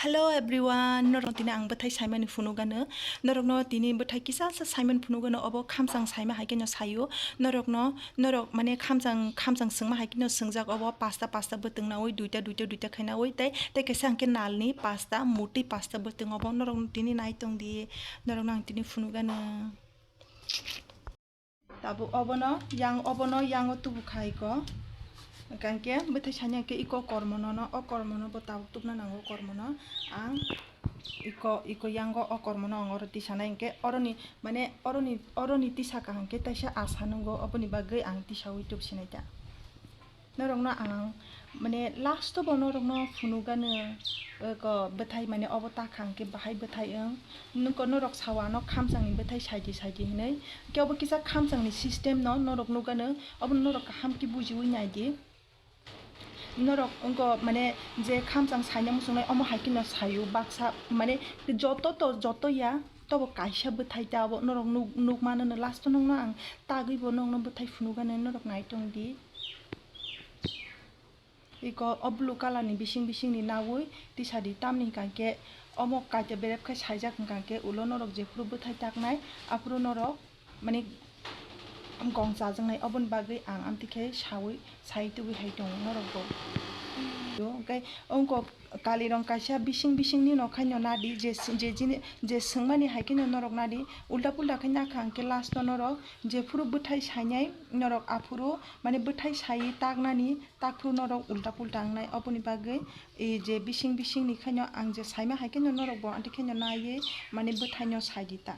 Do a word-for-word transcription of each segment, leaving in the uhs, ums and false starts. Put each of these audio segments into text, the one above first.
Hello everyone, norok tini ang bwthai saimani phunugano. Norokno tini bwthai kisa sa saimani phunugano, obo khamchang saima hai kheno saio. Norokno, norok mane khamchang, khamchang swngma hai kheno swngjak obo pasta pasta bwtwng naui, duita duita duita khainaui tei, tei kaisa hwnkhe nalni pasta, mutwi pasta bwtwng obo. Norokno tini nai tongdi, norokno ang tini phunugano. Tabuk obono yang, obono yango tubu khai ko. Hwnkhe bwthai sanya khe iko kormono no, o kormono bo tabuk tubna nango kormono. Ang iko, iko yango o kormono ang oro tisanai hwnkhe oroni, mane oroni, oroni tisa kaham khe taisa asa nungo, oboni bagwi ang tisaui tubsinai ta. Norokno ang, mane, last o bo norokno phunugano, eko, bwthai, mane, obo ta kha hwnkhe bahai bwthai wng. Nokho norok sao ano khamchangni bwthai saidi saidi hinwi. Khe obo kisa khamchangni system no norok nukgano, obo norok kaham khe bujiui naidi. Norok wngkho, mane, je khamchang saina muchungnai omo hai kheno saio baksa, mane, joto to, joto ya, tobo kaisa bwthai ta obo norok nuk, nukmano no last o nokno ang tagwi bo nokno bwthai phunugano norok nai tongdi. Iko o blue colour ni bising bising ni naui tisadi, tamni hwnkha khe omo kaita berep khai saijak hwnkha khe ulo norok jephuru bwthai taknai aphuru norok mani gong chajaknai, oboni bagwi ang amtwi khe saui sai tubui hai tongo norok bo. Hwnkhe ongko kalirong kaisa bising bising ni nokhaino nadi je, je jini, je swngmani hai kheno norok nadi ulta pulta khai nakha hwnkhe last o norok jephuru bwthai sainai norok aphuru mani bwthai saiwi taknani. Takphuru norok ulta pulta wngnai, oboni bagwi, e, je bising bising ni khaino ang je saima hai kheno norok bo anti kheno naiwi mani bwthaino saidi ta.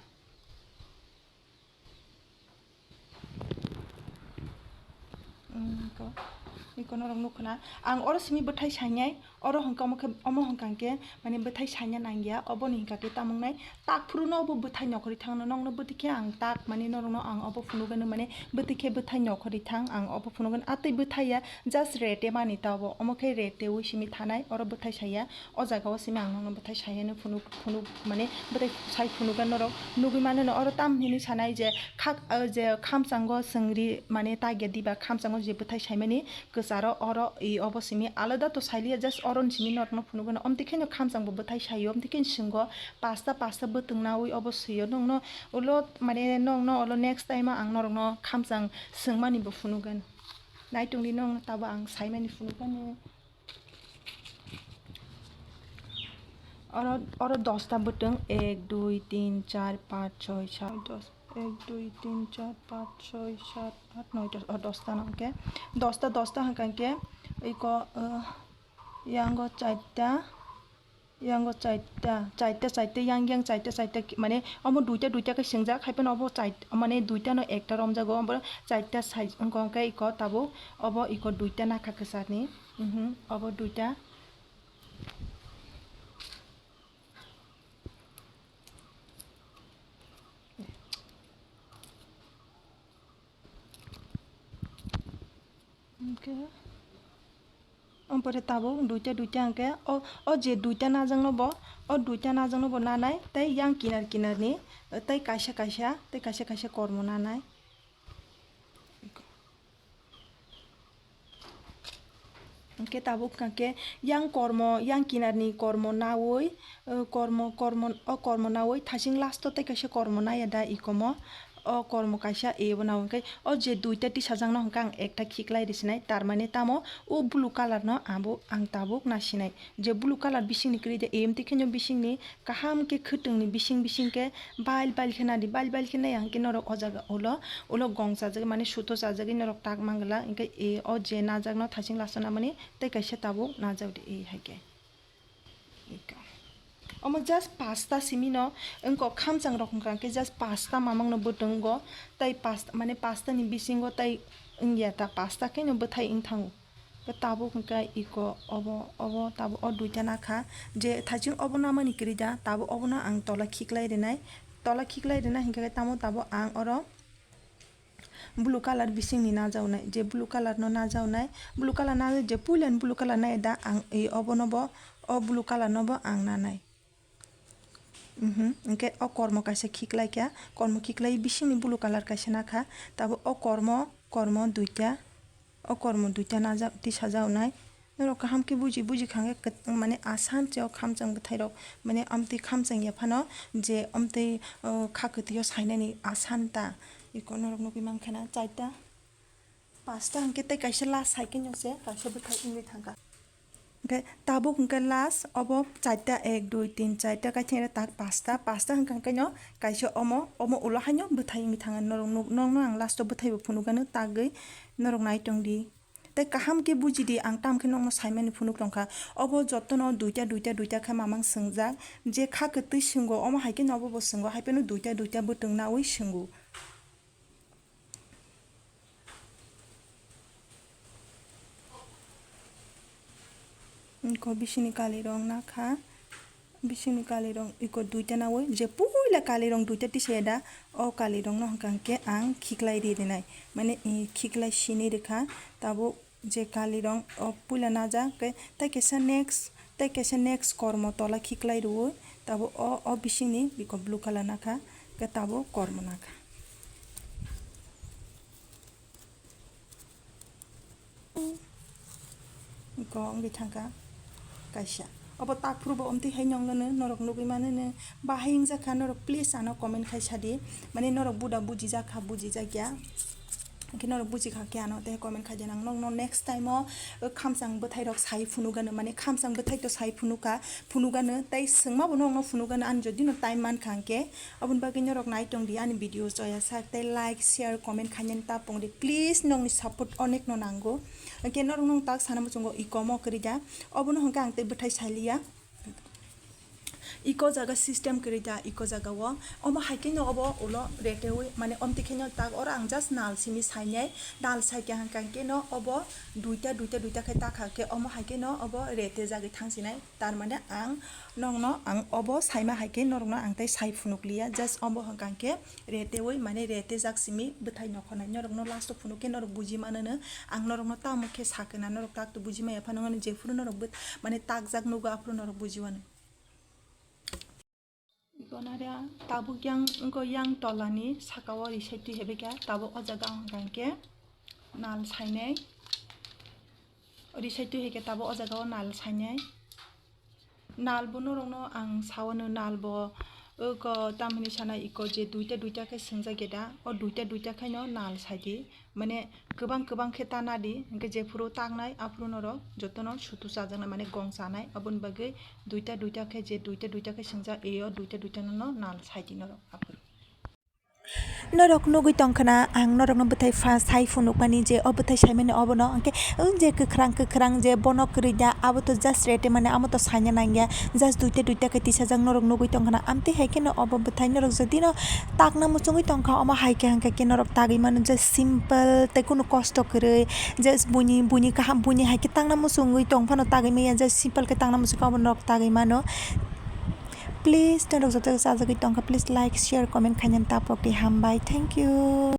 Mm, ko, iko norok nukhuna. Ang oro simi bwthai sainai, oro hwnkha omo khe, omo hwnkha khe, mani bwthai saina nangya, oboni hwnkha khe tamung nai. Takphuru no obo bwthai nokhorwi thangno, nokno bwtwi khe ang tak, mani norokno ang obo phunugano, mani bwtwi khe bwthai nokhorwi thang, ang obo phunugano, a twi bwthai ya, just rete mani ta obo, omo khe reteui simi thanai, oro bwthai saya, o jaga o simi ang nokno bwthai saya no phunuk, phunuk, mani bwthai sai phunugan norok nugwi mano no, oro tam hini sanai je khak, o je khamchango swngri, mani tagya diba khamchango je bwthai saimani, kwcharo oro i obo simi alada to sailiya, just oro ni simi norokno phunugano, omtwi kheno khamchang bo bwthai saio, omtwi kheno swnggo pasta pasta bwtwng naui obo swio, nokno ulo mane nokno ulo next time o ang norokno khamchang swngmani bo phunugan. Naitongdi nokno tabo ang saimani phunugani. Oro, oro dosta bwtwng, ek, dui, tin, char, panch, choi, sat, dos. Ek, dui, tin, char, panch, choi, sat, aat, noi, dos. O, dosta no hwnkhe. Dosta, dosta hwnkha hwnkhe iko, eh, yango charta, yango charta, charta, charta, yang, yang, charta, charta, ki-, mane, omo duita, duita khe swngjak, hai phano obo char-, mane, duita no ekta romjago, obo charta size wngkha hwnkhe iko tabuk, obo iko duita nakha kwcharni, mhm, obo duita. Hwnkhe, ompore tabuk duita, duita hwnkhe, o, o je duita najakno bo, o duita najakno bo nanai, tei yang kinar, kinarni, tei kaisa, kaisa, tei kaisa, kaisa kormo nanai. Hwnkhe tabuk hwnkha khe yang kormo, yang kinarni kormo naui, eh, kormo, kormo, o kormo naui thasing last o tei kaisa kormo naiya da ikomo. O kormo kaisa ebo nao hwnkhe o je duita tisajakno hwnkhe ang ekta khiklai risinai, tar mane tamo o blue colour no abo ang tabuk nasinai. Je blue colour bisingni kwrwi de, emtwi kheno bisingni kaham khe khwtwngni bising bising khe bail bail khe nadi, bail bail khe naiya hwnkhe norok o jaga ulo, ulo gong chajagwi mane suto chajagwi norok tak manglak. Hwnkhe e o je najakno thasing last o namani tei kaisa tabuk najak di e hai khe. Omo just pasta simi no wngkok, khamchang rok hwnkha khe just pasta mamang no bwtwng go, tei pasta mane pasta ni bisingo tei wngya ta, pasta khe no bwthai wng thango. Tabuk hwnkhe iko obo, obo tabuk o duita nakha. Je thaching obo namani kwrwi da, tabuk obono ang tola khiklai rinai. Tola khiklai rinai hwnkhe tamo tabuk ang oro blue colour bisingni najaonai. Je blue colour no najaonai, blue colour na, je puilani blue colour nai da, ang e obono bo, o blue colour no bo ang nanai. Mhm, hwnkhe o kormo kaisa khiklai kha, kormo khiklai bisingni blue colour kaisa nakha, tabuk o kormo, kormo duita, o kormo duita najak, tisajaonai, Norok kaham khe buji, buji kha hwnkhe kwt-, mane asan se o khamchang bwthairok, mane amtwi khamchang ya phano je amtwi, o, kha kwtwio sainani asan ta. Iko norok nugwi mankha na, charta, pasta hwnkhe tei kaisa last hai khe nw se kaisa bwthai wngwi thangkha. Hwnkhe tabuk hwnkhe last obo charta, ek, dui, tin, charta kaisa tak pasta, pasta hwnkha hwnkhe no kaisa omo, omo ulo haino bwthai wngwi thangkha. Norok nuk-, nokno ang last o bwthai bo phunukgano tagwi norok nai tongdi. Tei kaham khe buji di, ang tamo khe nokno saimani phunuk tongkha. Obo jotono duita, duita, duita khe mamang swngjak. Je kha kwtwi swngo, omo hai khe no obo bo swngo, hai phano duita, duita bwtwng naui swngo. Iko bisingni kalirok nakha. Bisingni kalirok iko duita naui, je puila kalirok duita tisaya da, o kalirokno hwnkha hwnkhe ang khiklai ri rinai, mane, i, khiklai sini rikha. Tabuk je kalirok o puila najak, khe tei kaisa next, tei kaisa next kormo tola khiklai rwui, tabuk o, o bisingni iko blue colour nakha, khe tabuk kormo nakha. Iko wngwi thangkha kaisa. Obo tak phuru bo omtwi hai nongno norok nugwi mano no bahai wngjakha, norok please ano comment khai sadi. Mane norok buda bujijak kha, bujijak ya. Hwnkhe norok bujikha khe ano tei comment khai di nang. Nokno next time o, o khamchang bwthairok sai phunukgano, mane khamchang bwthai to sai phunukha, phunukgano tei swngma bo nokno phunukgano, ani jodi no time mankha hwnkhe. Aboni bagwi norok nai tongdi ani video joya sak tei like, share, comment khainani ta pungdi. Please, nokni support onekno nango. Hwnkhe norok nung tak sana muchungo iko mo kwrwi da. Obono hwnkhe ang tei bwthai sailiya. Iko jaga system kwrwi da, iko jaga o. Omo hai khe no obo ulo retewi, mane omtwi khe no tak oro ang just nal simi sainai. Nal saikha hwnkha khe no obo duita, duita, duita khe takha khe omo hai khe no obo rete jagwi thangsinai. Tar mane ang nokno ang obo saima hai khe norokno ang tei sai phunuk liya, just obo hwnkha khe retewi, mane retejak simi bwthai nokhornai. Norokno last o phunuk khe norok buji mano no, ang norokno tamo khe sakhe na, norok tak to buji maya phano, mane jephuru norok bwt-, mane takjak nugo aphuru norok buji mano. Ikonare tabuk yang, wngkha yang tolani saka o risai twi hebai kha, tabuk o jaga hwnkha khe nal sainai. Risai twi hai khe tabuk o jaga o nal sainai. Nal bo norokno ang sawano, nal bo oko tamhini sana iko je duita duita khe swngjak ya da, o duita duita khaino nal saidi, mane kwbang kwbang khe ta nadi, hwnkhe jephuru taknai aphuru norok jotono sutu chajaknai, mane gong chanai, aboni bagwi duita duita khe je duita duita khe swngjak, e o duita duita no nal saidi norok aphuru. Norok nugwi tongkha na, ang norokno bwthai pha-, sai phunukmani je o bwthai saimani obono, hwnkhe o je kwkhwrang kwkhwrang je bono kwrwi da, abo to just rete mani, amo to saina nangya, just duita duita khe tisajak norok nugwi tongkha na. Amtwi hai kheno obo bwthai norok jodi no takna muchungwi tongkha, omo hai khe hwnkha khe norok tagwi mano, just simple tei kunu kosto kwrwi, just buini, buini kaham, buini hai khe takna muchungwi tong phano tagwi maya, just simple khe takna muchungkha obo norok tagwi mano. Please, norok joto sajagwi tongkha, please like, share, comment khainani tapok di, hambai, thank you.